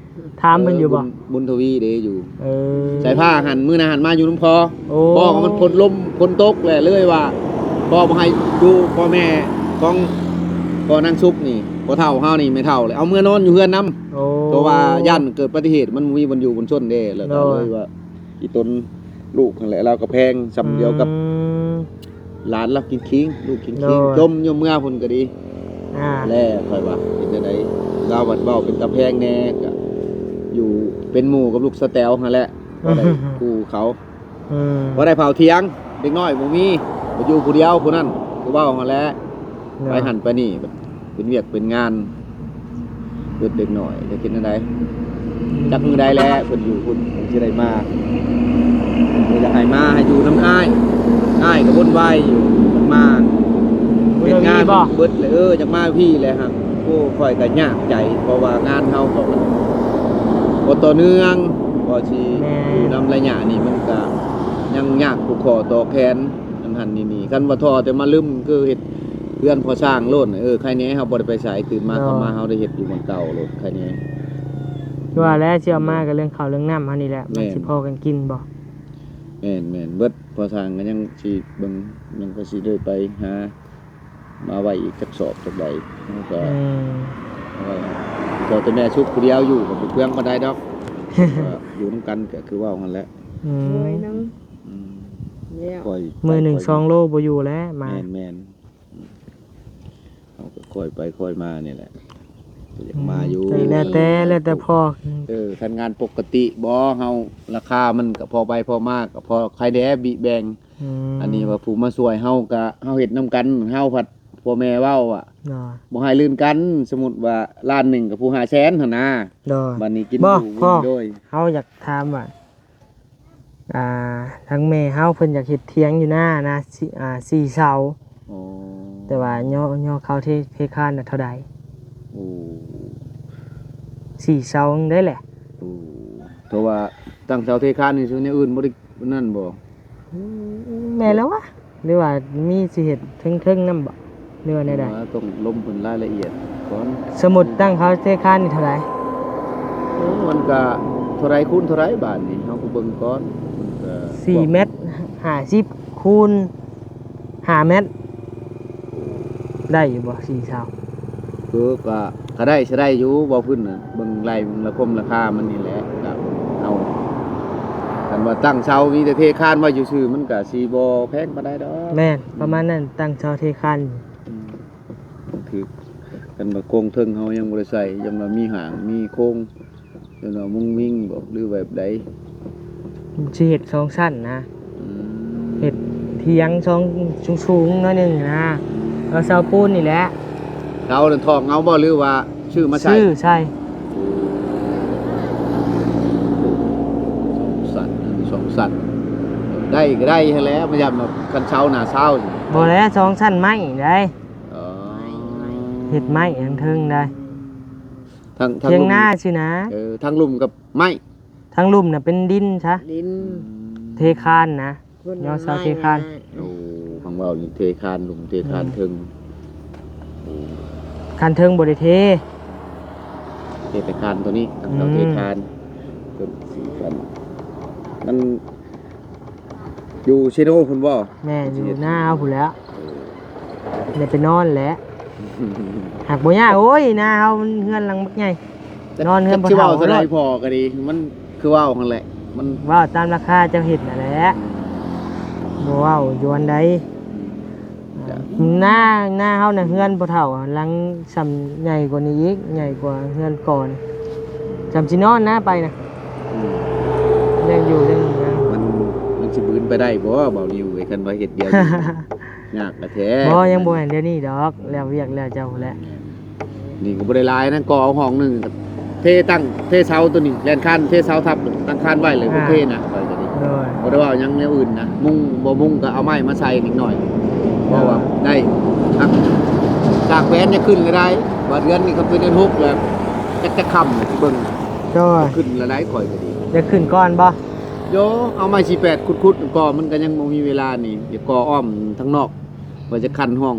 ຖາມເພິ່ນຢູ່ບໍ່? ເອີ ບຸນ ບຸນທະວີເດ້ຢູ່ ເອີ ສາຍຟ້າຫັ້ນ ມື້ນັ້ນຫັ້ນມາຢູ່ນຳພໍ່ ໂອ້ ພໍ່ກໍມັນຝົນລົມຝົນຕົກແຫຼະ ເລີຍວ່າພໍ່ບໍ່ໃຫ້ຢູ່ ພໍ່ແມ່ຂອງພໍ່ນາງສຸກນີ້ ພໍ່ເຖົ້າເຮົານີ້ ແມ່ເຖົ້າແຫຼະ ເອົາເມືອນອນຢູ່ເຮືອນນຳ ໂອ້ ເພາະວ່າຢ້ານເກີດອຸບັດຕິເຫດ ມັນບໍ່ມີບ່ອນຢູ່ບ່ອນຊົນເດ້ ແລ້ວກໍ ໂດຍ ເລີຍວ່າ ອີຕົນລູກຫັ້ນແຫຼະ ລາວກໍແພງຊ່ຳດຽວກັບ ອືມ ຫຼານລາວຄິງໆ ລູກຄິງໆ ໂດຍ ຈົ່ມຢູ່ເມືອພຸ້ນກໍດີ ອ່າ ແລ້ວຂ້ອຍວ່າເປັນຈັ່ງໃດ ລາວບັດເວົ້າເປັນຕາແພງແດ່ ກໍຢູ່ເປັນໝູ່ກັບລູກສະແຕວຫັ້ນແຫຼະ ພໍໄດ້ຄູ່ເຂົາ ອືມ ພໍໄດ້ເຝົ້າຖຽງ ເດັກນ້ອຍບໍ່ມີ ໄປຢູ່ຜູ້ດຽວຜູ້ນັ້ນ ຄືເວົ້າຫັ້ນແຫຼະ ໂດຍ ໄປຫັ້ນໄປນີ້ ເປັນວຽກເປັນງານ ເປັນເດັກນ້ອຍຈະເຮັດແນວໃດ ຈັກມື້ໃດແຫຼະເພິ່ນຢູ່ພຸ້ນ ເພິ່ນຊິໄດ້ມາ ເພິ່ນກໍຢາກໃຫ້ມາ ໃຫ້ຢູ່ນຳອ້າຍ ອ້າຍກໍວົນວາຍຢູ່ ເພິ່ນມາ ເຮັດງານເບິດແຫຼະ ເອີ ຢາກມາພີ້ແຫຼະ ຫາກ ໂອ້ ຂ້ອຍກໍຍາກໃຈ ເພາະວ່າງານເຮົາກໍມັນບໍ່ຕໍ່ເນື່ອງ ກໍຊິ ແມ່ນ ຢູ່ນຳໄລຍະນີ້ ມັນກໍຍັງຍາກຜູ້ຂໍຕໍ່ແຂນ ອັນຫັ້ນນີ້ນີ້ ຄັນວ່າທໍ່ແຕ່ມາລຶມ ຄືເຮັດເຮືອນພໍສ້າງໂລດ ເອີ ໄຄແນ່ ເຮົາບໍ່ໄດ້ໄປໃສ ຕື່ນມາ ໂດຍ ເຂົ້າມາ ເຮົາໄດ້ເຮັດຢູ່ບ່ອນເກົ່າໂລດ ໄຄແນ່ ຄືວ່າແຫຼະ ຊິເອົາມາກໍເລື່ອງເຂົ້າເລື່ອງນ້ຳເຮົານີ້ແຫຼະ ແມ່ນ ມັນຊິພໍກັນກິນບໍ່? ແມ່ນໆ ເບິດ ພໍສ້າງກໍຍັງຊິເບິ່ງ ຍັງກໍຊິໄດ້ໄປຫາ ມາໄວ້ອີກຈັກສອບຈັກໃດ ເຮົາກໍ ອືມ ເອົາໄວ້ ພໍແຕ່ແມ່ສຸກຜູ້ດຽວຢູ່ກໍບໍ່ເປືອງປານໃດດອກ ກໍຢູ່ນຳກັນກໍຄືເວົ້າຫັ້ນແຫຼະ ອືມ ໜ່ວຍໜຶ່ງ ອືມ ແລ້ວ ຄ່ອຍ ມື້ໜຶ່ງ ຄ່ອຍ ສອງໂລບໍ່ຢູ່ແລ້ວ ມາ ແມ່ນໆ ອືມ ເຮົາກໍຄ່ອຍໄປຄ່ອຍມານີ້ແຫຼະ ກໍຢາກມາຢູ່ ອືມ ແລ້ວແຕ່ ແລ້ວແຕ່ພໍ່ ເອີ ຄັນງານປົກກະຕິບໍ່ ເຮົາ ລາຄາມັນກໍພໍໄປພໍມາ ກໍພໍໃຄແດ່ບິແບ່ງ ອືມ ອັນນີ້ວ່າຜູ້ມາຊ່ວຍເຮົາກະ ເຮົາເຮັດນຳກັນ ເຮົາພັດພໍ່ແມ່ເວົ້າວ່າ ໂດຍ ບໍ່ໃຫ້ລື່ນກັນ ສົມມຸດວ່າລ້ານໜຶ່ງກັບຜູ້ຫ້າແສນຫັ້ນນາ ໂດຍ ບັດນີ້ກິນ ບໍ່ ຢູ່ ພໍ່ ໂດຍ ເຮົາຢາກຖາມວ່າ ອ່າ ທາງແມ່ເຮົາເພິ່ນຢາກເຮັດຖຽງຢູ່ນານະ ສີ່ ອ່າ ສີ່ເສົາ ອໍ ແຕ່ວ່າຍໍ ຍໍເຂົ້າເທ ເທຄານນະເທົ່າໃດ? ໂອ້ ສີ່ເສົາໄດ້ແຫຼະ ໂອ້ ເພາະວ່າຕັ້ງເສົາເທຄານນີ້ ສ່ວນແນວອື່ນບໍ່ໄດ້ ອັນນັ້ນບໍ່? ອືມ ແມ່ນແລ້ວວະ ຫຼືວ່າມີຊິເຮັດເທິງໆນຳບໍ່ ຫຼືວ່າແນວໃດ? ວ່າຕ້ອງລົມເພິ່ນລາຍລະອຽດກ່ອນ ສົມມຸດຕັ້ງເສົາເທຄານນີ້ເທົ່າໃດ? ໂອ້ ມັນກະເທົ່າໃດຄູນເທົ່າໃດບາດນີ້ ເຮົາກໍເບິ່ງກ່ອນ ມັນກະ ສີ່ແມັດຫ້າສິບ ຄູນຫ້າແມັດ ໄດ້ຢູ່ບໍ່ ສີ່ເສົາ? ເອີ ກະ ກະໄດ້ ຊິໄດ້ຢູ່ ເວົ້າພື້ນນະ ເບິ່ງໄລ່ເບິ່ງລາຄົມລາຄາມັນນີ້ແຫຼະ ກະເອົາ ຄັນວ່າຕັ້ງເສົາມີແຕ່ເທຄານໄວ້ຊື່ໆ ມັນກະຊິບໍ່ແພງປານໃດດອກ ແມ່ນ ອືມ ປະມານນັ້ນ ຕັ້ງເສົາເທຄານ ອືມ ຖືກ ຄັນວ່າໂຄງເທິງເຮົາຍັງບໍ່ໄດ້ໃສ່ ຍັງວ່າມີຫາງ ມີໂຄງ ເພິ່ນວ່າມຸ້ງມິ້ງບໍ ຫຼືແບບໃດ? ຊິເຮັດສອງຊັ້ນນະ ອືມ ເຮັດຖຽງສອງ ສູງໆໜ້ອຍໜຶ່ງນະ ເອົາເສົາປູນນີ້ແຫຼະ ເສົານັ້ນຖອກເອົາບໍ ຫຼືວ່າຊື້ມາໃສ່? ຊື້ໃສ່ ສອງຊັ້ນ ອັນນີ້ສອງຊັ້ນ ໄດ້ກໍໄດ້ຫັ້ນແຫຼະ ພະຍາຍາມຄັນເສົາໜ້າຊາວ ບໍ່ແຫຼະ ສອງຊັ້ນໄມ້ໄດ໋ ອໍ ເຮັດໄມ້ທາງເທິງໄດ໋ ທາງ ທາງລຸ່ມ ທຽງນາຊີ້ນະ ເອີ ທາງລຸ່ມກັບໄມ້ ທາງລຸ່ມນະເປັນດິນຊະ ດິນ ອືມ ເທຄານນະ ເພິ່ນ ຍໍເສົາເທຄານ ໄມ້ນະ ໂອ້ ຟັງເວົ້ານີ້ເທຄານ ລຸ່ມເທຄານ ອືມ ເທິງ ໂອ້ ຄານເທິງບໍ່ໄດ້ເທ ເທແຕ່ຄານຕົວນີ້ ທາງເຂົາ ອືມ ເທຄານ ເພິ່ນສີ່ພັນ ມັນ ຢູ່ເຊໂນພຸ້ນບໍ່? ແມ່ນ ຢູ່ນາເຮົາພຸ້ນແຫຼະ ເອີ ໄດ້ໄປນອນແຫຼະ ຫາກບໍ່ຍາກ ໂອ້ຍ ນາເຮົາມັນເຮືອນຫຼັງບັກໃຫຍ່ ນອນເຮືອນພໍ່ເຖົ້າ ຊິເວົ້າເທົ່າໃດ ໂລດ ພໍກໍດີ ມັນຄືເວົ້າຫັ້ນແຫຼະ ມັນ ເວົ້າຕາມລາຄາເຈົ້າເຮັດນັ້ນແຫຼະ ອືມ ບໍ່ເວົ້າຢວນໃດ ອືມ ນາ ນາເຮົານະ ເຮືອນພໍ່ເຖົ້າຫຼັງສ່ຳໃຫຍ່ກວ່ານີ້ອີກ ໃຫຍ່ກວ່າເຮືອນກ່ອນ ສ່ຳຊິນອນນະໄປນະ ອືມ ຍັງຢູ່ ຍັງຢູ່ນະ ມັນ ມັນຊິບືນໄປໄດ້ບໍ່ ບ່າວນິວເອີຍ ຄັນວ່າເຮັດດຽວນີ້ ຍາກແທ້ໆ ບໍ່ ຍັງບໍ່ແມ່ນດຽວນີ້ດອກ ແລ້ວວຽກແລ້ວເຈົ້າພຸ້ນແຫຼະ ນີ້ກໍບໍ່ໄດ້ຫຼາຍນະ ກໍເອົາຫ້ອງໜຶ່ງ ເທຕັ້ງ ເທເສົາຕົວນີ້ ແລ່ນຄານ ເທເສົາທັບ ຕັ້ງຄານໄວ້ເລີຍ ອ່າ ໂອເຄນະ ຂ້ອຍກໍດີ ໂດຍ ບໍ່ໄດ້ເວົ້າຫຍັງແນວອື່ນນະ ມຸງບໍ່ມຸງກໍເອົາໄມ້ມາໃສ່ນິດໜ້ອຍ ເພາະວ່າໄດ້ ອ່າ ສາກແຂວນຍັງຂຶ້ນກໍໄດ້ ວ່າເດືອນນີ້ກໍເປັນເດືອນຫົກແລ້ວ ຈັກຈະຄ່ຳແລ້ວຊິເບິ່ງ ໂດຍ ຂຶ້ນແລ້ວໄດ໋ ຂ້ອຍກໍດີ ຢາກຂຶ້ນກ່ອນບໍ່? ໂຍ ເອົາໄມ້ສີ່ແປດຂຸດໆ ກໍມັນກໍຍັງບໍ່ມີເວລານີ້ ຢາກກໍ່ອ້ອມທາງນອກ ວ່າຈະຄັນຫ້ອງ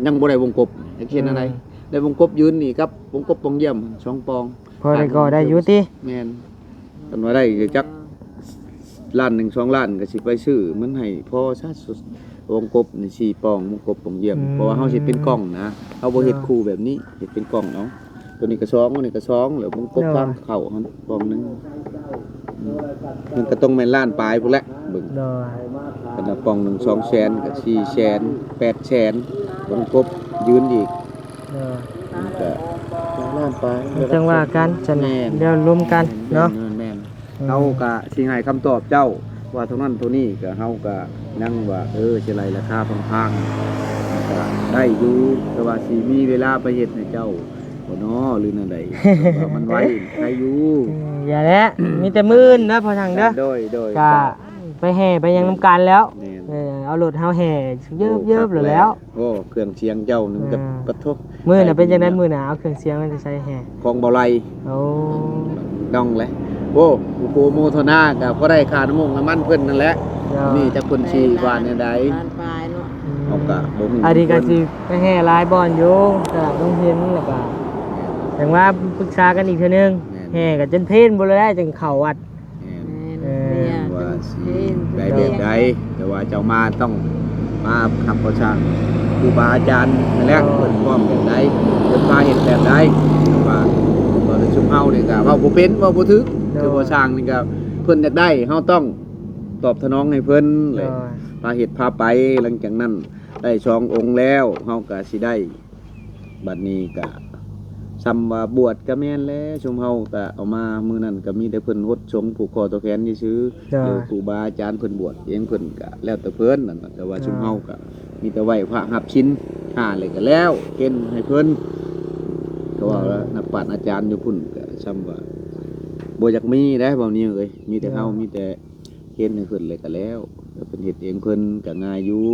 ຍັງບໍ່ໄດ້ວົງກົບ ຈັກເຮັດແນວໃດ ອືມ ໄດ້ວົງກົບຢືນນີ້ກັບວົງກົບປ່ອງຢ້ຽມສອງປ່ອງ ພໍໄດ້ກໍ່ໄດ້ຢູ່ຕິ ແມ່ນ ຄັນວ່າໄດ້ກໍຈັກລ້ານໜຶ່ງສອງລ້ານ ກໍຊິໄປຊື້ມັນໃຫ້ພໍຊະ ວົງກົບນີ້ສີ່ປ່ອງ ວົງກົບປ່ອງຢ້ຽມ ອືມ ເພາະວ່າເຮົາຊິເປັນກ້ອງນະ ເຮົາບໍ່ເຮັດ ໂດຍ ຄູ່ແບບນີ້ ເຮັດເປັນກ້ອງເອົາ ຕົວນີ້ກໍສອງ ຕົວນີ້ກໍສອງ ແລ້ວວົງກົບ ໂດຍ ທາງເຂົ້າຫັ້ນປ່ອງໜຶ່ງ ອືມ ມັນກໍຕ້ອງແມ່ນລ້ານປາຍພຸ້ນແຫຼະ ເບິ່ງ ໂດຍ ຄັນວ່າປ່ອງໜຶ່ງສອງແສນ ກໍສີ່ແສນ ແປດແສນ ວົງກົບຢືນອີກ ໂດຍ ມັນກະຫຼາຍລ້ານປາຍ ຈັ່ງວ່າກັນຊັ້ນນະ ແມ່ນ ດຽວລົມກັນເນາະ ແມ່ນໆ ອືມ ເຮົາກະຊິໃຫ້ຄຳຕອບເຈົ້າວ່າເທົ່ານັ້ນເທົ່ານີ້ ກະເຮົາກະຍັງວ່າ ເອີ ຊິໄລ່ລາຄາພັງໆ ກະໄດ້ຢູ່ ແຕ່ວ່າຊິມີເວລາໄປເຮັດໃຫ້ເຈົ້າບໍ່ນໍ ຫຼືແນວໃດ ວ່າມັນໄວ ໄດ້ຢູ່ ອືມ ຢ່າແຫຼະ ມີແຕ່ມື້ອື່ນເດີພໍ່ຊ່າງເດີ ໂດຍໆ ກະ ໄປແຫ່ໄປຫຍັງນຳກັນແລ້ວ ແມ່ນ ເອີ ເອົາລົດເຮົາແຫ່ເຢີບໆ ໂອ້ ແລ້ວ ໂອ້ ເຄື່ອງສຽງເຈົ້ານັ້ນກໍ ອ່າ ປະໂທ ມື້ນະເປັນຈັ່ງໃດ ມື້ນະເອົາເຄື່ອງສຽງມາແຕ່ໃສແຫ່? ຂອງບໍ່ໄຫຼ ໂອ້ ດອງແຫຼະ ໂອ້ ໂອໂມໂທນາກໍພໍໄດ້ຄ່ານ້ຳມັນເພິ່ນນັ້ນແຫຼະ ໂດຍ ນີ້ຈັກເພິ່ນຊິວ່າແນວໃດ ລ້ານປາຍເນາະ ອືມ ເຮົາກໍບໍ່ຮູ້ ອັນນີ້ກໍຊິໄປແຫ່ຫຼາຍບ່ອນຢູ່ ຕະຫຼາດດົງເຫັນ ແລ້ວກໍ ແມ່ນ ຈັ່ງວ່າປຶກສາກັນອີກເທື່ອໜຶ່ງ ແມ່ນ ແຫ່ກໍຈົນເພນພຸ້ນແຫຼະ ຈັ່ງເຂົ້າວັດ ແມ່ນ ແມ່ນ ເອີ ວ່າຊິໄດ້ແບບໃດ ແຕ່ວ່າເຈົ້າມາຕ້ອງມາຮັບເຂົ້າຊ່າງ ຄູບາອາຈານນັ້ນແຫຼະ ໂດຍ ເພິ່ນພ້ອມແບບໃດ ເພິ່ນພາເຮັດແບບໃດ ວ່າ ວ່າແຕ່ຊຸມເຮົານີ້ກໍເວົ້າບໍ່ເປັນ ເວົ້າບໍ່ຖືກ ໂດຍ ຄືບໍ່ຊ່າງນີ້ກໍເພິ່ນຢາກໄດ້ ເຮົາຕ້ອງຕອບສະໜອງໃຫ້ເພິ່ນ ໂດຍ ແລະ ພາເຮັດພາໄປ. ຫຼັງຈາກນັ້ນໄດ້ສອງອົງແລ້ວ ເຮົາກໍຊິໄດ້ ບັດນີ້ກະຊ່ຳວ່າບວດກະແມ່ນແຫຼະ ຊຸມເຮົາກະເອົາມາມື້ນັ້ນກະມີແຕ່ເພິ່ນຫົດສົງຜູກຂໍ້ຕໍ່ແຂນຊື່ໆ ໂດຍ ຫຼືຄູບາອາຈານເພິ່ນບວດເອງເພິ່ນກະແລ້ວແຕ່ເພິ່ນນັ້ນນະ ແຕ່ວ່າ ໂດຍ ຊຸມເຮົາກະມີແຕ່ໄຫວ້ພະຮັບສິນຫ້າແລ້ວກະແລ້ວ ເຄນໃຫ້ເພິ່ນ ເພາະວ່າ ໂດຍ ນັກປາດອາຈານຢູ່ພຸ້ນກະຊ່ຳວ່າບໍ່ຢາກມີໄດ໋ ເວົ້ານີ້ເອີຍ ມີແຕ່ເຮົາ ໂດຍ ມີແຕ່ເຄນໃຫ້ເພິ່ນແລ້ວກະແລ້ວ ແລ້ວເພິ່ນເຮັດເອງເພິ່ນກະງ່າຍຢູ່.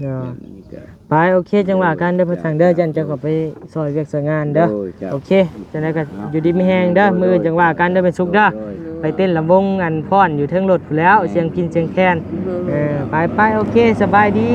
ໂດຍ ແມ່ນ ອັນນີ້ກະ ໄປ ໂອເຄ ຈັ່ງວ່າກັນເດີ ເອີ ພະສັງເດີ ເຈົ້າ ເຈົ້າກໍໄປຊ່ອຍວຽກຊ່ອຍງານເດີ ໂດຍ ເຈົ້າ ໂອເຄ ຈັ່ງໃດກໍ ໂດຍ ຢູ່ດີມີແຮງເດີ ໂດຍ ມື້ອື່ນຈັ່ງວ່າກັນເດີ ແມ່ນສຸກເດີ ໂດຍ ໂດຍ ໄປເຕັ້ນລຳວົງອັນຟ້ອນຢູ່ເທິງລົດພຸ້ນແລ້ວ ແມ່ນ ສຽງພິນສຽງແຄນ ໂດຍ ເອີ ໄປໆ ໂອເຄ ສະບາຍດີ.